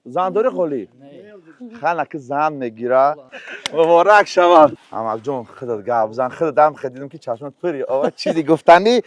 Зан дорӣ, Ғолиб? Хана ки зан мегира, муборак шавад. Амакҷон, худат гап зан, худат ҳам дидам ки чашмат пури ова чизи гуфтанӣ.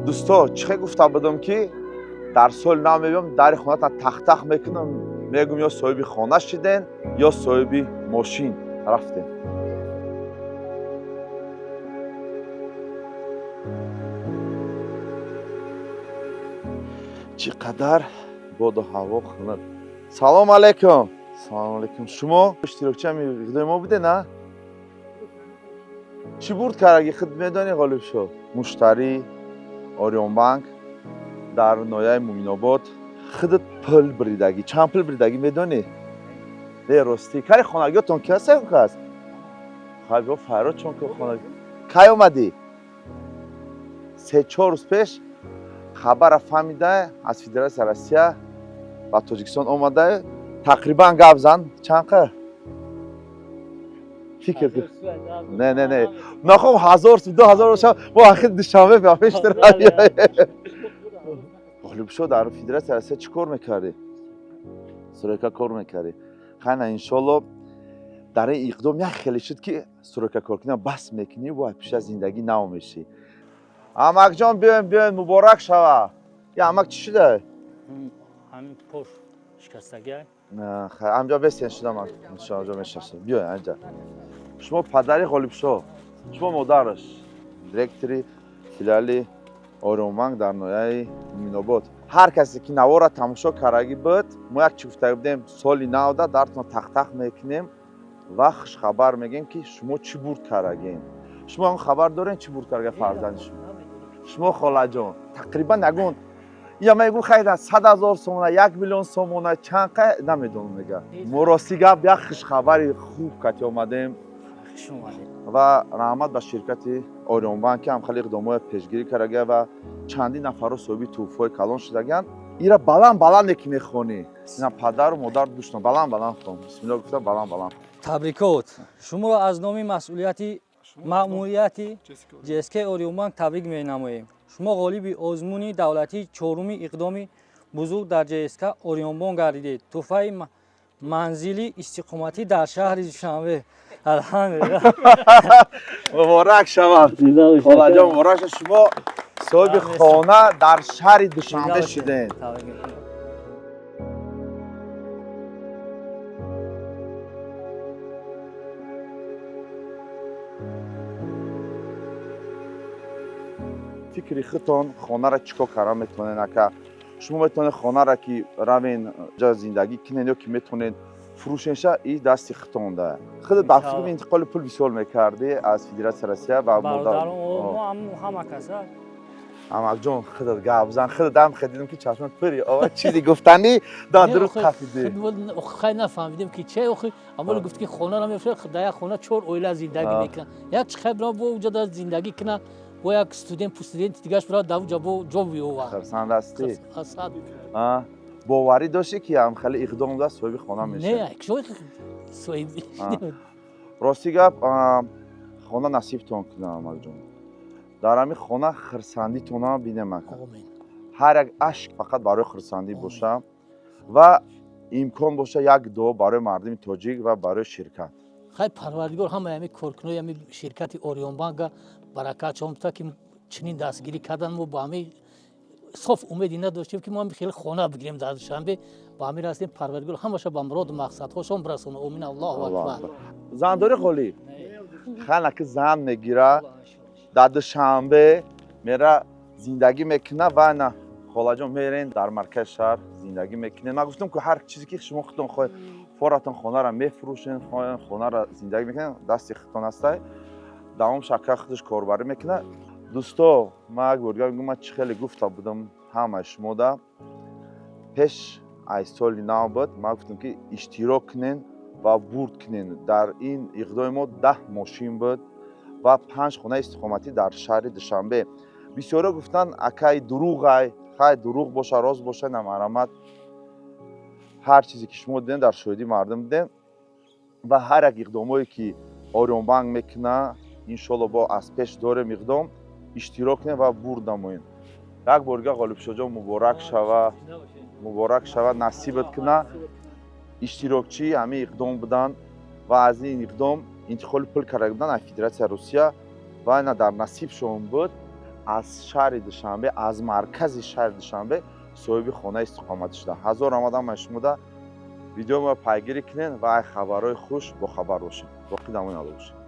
Дӯсто, чӣ хел гуфта будам, ки дар соли нав мебиём, дари хонатан тахтах мекунам, мегӯм, ё соҳиби хона шиден, ё соҳиби мошин. Рафтем. Чӣ қадар боду ҳаво хунук. Салом алайкум. Салом алайкум. Шумо иштирокчи ҳами иқдоми мо буде, на? Чӣ бурд кардаги, худ медонӣ, Ғолиб шо? Муштарӣ Ориёнбанк дар ноҳияи Муъминобод худат пул бридагӣ. Чанд пул бридагӣ, медонӣ? Не, ростӣ, кари хонагиётон ки ҳаст, кас хай бо файрод чон ки хона. Кай омадӣ? 3-4 рӯз пеш хабара фаҳмида, аз Федератсияи Россия ба Тоҷикистон омада. Тақрибан гап зан, чанд қа фикр кун. Не, не, не, нахом, 1000, 2000 боша. Мо ахир Душанбе ба пештар. Ғолибшо, дар Федератсияи Россия чӣ кор мекардӣ? Стройка кор мекардӣ. Хайна, иншолло, дар ин иқдом як хеле шуд, ки стройка кор кунӣ бас мекунӣ ва пеша зиндагӣ нав мешӣ. Амакҷон, биёен, биёен, муборак шава. Я, амак, чӣ шуда? Ҳамин пош шикастагиа. Амҷа бесен шудам, иншоалло мешашам. Биёен анҷа. Шумо падари Ғолибшо, шумо модараш, директори филиали Ориёнбанк дар ноҳияи Муъминобод. Ҳар касе ки наворро тамошо кардагӣ буд, мо як чӣ гуфта будем: соли навда дартон тахтах мекунем ва хушхабар мегӯем, ки шумо чӣ бурд кардагем. Шумо ҳам хабар дорем, чӣ бурд карда фарзанди шумо? Шумо, холаҷон, тақрибан ягон я мегӯм, хайда, 100 000 сомона, 1 миллион сомона, чанд қа намедонам, мега. Мо рости гап, як хушхабари хуб кати омадем. Хуш омадед. Ва раҳмат ба ширкати Ориёнбанк, ки ҳам хеле иқдомҳоя пешгирӣ кардага ва чандин нафарро соҳиби тӯҳфаҳои калон шудаганд. Ира баланд баланде ки мехонӣ, ина падару модар гӯштон, баланд баланд хон. Бисмилло гуфта, баланд баланд. Табрикот! Шуморо аз номи масъулияти маъмурияти ҶСК Ориёнбанк табрик менамоем. Шумо ғолиби озмуни давлатии чоруми иқдоми бузург дар ҶСК Ориёнбонк гардидед. Тӯҳфаи манзили истиқоматӣ дар шаҳри Душанбе. Алҳамдулилла. Муборак шавад, холаҷон, муборак шавад. Шумо соҳиби хона дар шаҳри Душанбе шудед. Фикри худтон, хонара чӣ кор карда метавонед, ака? Шумо метавонед хонара ки равен ҷа зиндагӣ кунед, ё ки метавонед фурӯшенша, и дасти худтонда. Худат ба фикри интиқоли пул бисёр мекардӣ аз Федератсияи Россия ва Бародарон, ҳама каса. Амакҷон, худат гап зан, худат ҳам дидам ки чашмат пури ова чизи гуфтанӣ да дуруст хафидӣ. Хай, нафаҳмидем ки че. Охи, амоли гуфт, ки хонаро мефурӯшад, дар як хона чор оила зиндагӣ мекунанд. Як чи хай бира бо уҷа да зиндагӣ кунад, бо як студент пустуденти дигаш бира дар уҷа бо ҷо биёвад. Хурсанд ҳастӣ? Боварӣ доштӣ, ки ҳам хеле иқдом да соҳиби хона мешавӣ? Не, соҳиби. Рости гап, хона насибтон кунам, амакҷон. Дар ҳамин хона хурсандитонам бинем, ака. Ҳар як ашк фақат барои хурсандӣ боша ва имкон боша, як дуо барои мардуми тоҷик ва барои ширкат. Хай, Парвардигор ҳамаи ҳамин коркунои ҳамин ширкати Ориёнбанка баракат шон бита, ки чунин дастгирӣ кардан. Мо ба ҳамин соф умеде надоштем, ки мо ҳам хеле хона бигирем дар Душанбе. Ба ҳамин растем. Парвардигор ҳамаша ба муроду мақсадҳошон бирасона. Омин, Аллоҳу акбар. Зан дорӣ, Ғолиб? Хана ки зан мегира, дар Душанбе мера зиндагӣ мекуна ва на, холаҷон, мерен дар маркази шаҳр зиндагӣ мекунед. Ман гуфтам, ки ҳар чизе ки шумо худтон хоҳед, форатон хонаро мефурӯшен, хонаро зиндагӣ мекунед, дасти худтон ҳастай. Давом шака худаш корбарӣ мекунад. Дӯсто, ман як бор дигар мегӯям, ман чӣ хеле гуфта будам ҳамаи шумода пеш аз соли нав буд, ман гуфтам, ки иштирок кунен ва бурд кунен. Дар ин иқдоми мо 10 мошин буд ва панҷ хонаи истиқоматӣ дар шаҳри Душанбе. Бисёро гуфтанд, акай, дурӯғай. Хай, дурӯғ боша, рост боша, намарамат, ҳар чизе ки шумо дидем, дар шоҳидии мардум дидем. Ва ҳар як иқдомое ки Ориёнбанк мекуна, иншолло, бо аз пеш дорем иқдом, иштирок кунем ва бурд намоем. Як бор дига, Ғолибшоҳҷон, муборак шава, муборак шава, насибат куна. Иштирокчии ҳамин иқдом буданд ва аз ин иқдом интиқоли пул карда буданд аз Федератсияи Русия ва ина дар насибшон буд, аз шаҳри Душанбе, аз маркази шаҳри Душанбе соҳиби хонаи истиқоматӣ шуда. Ҳазор раҳмат ҳамаи шумода. Видеои мо пайгирӣ кунед ва ай хабарҳои хуш бохабар бошед. Боқӣ дамони Алло бошед.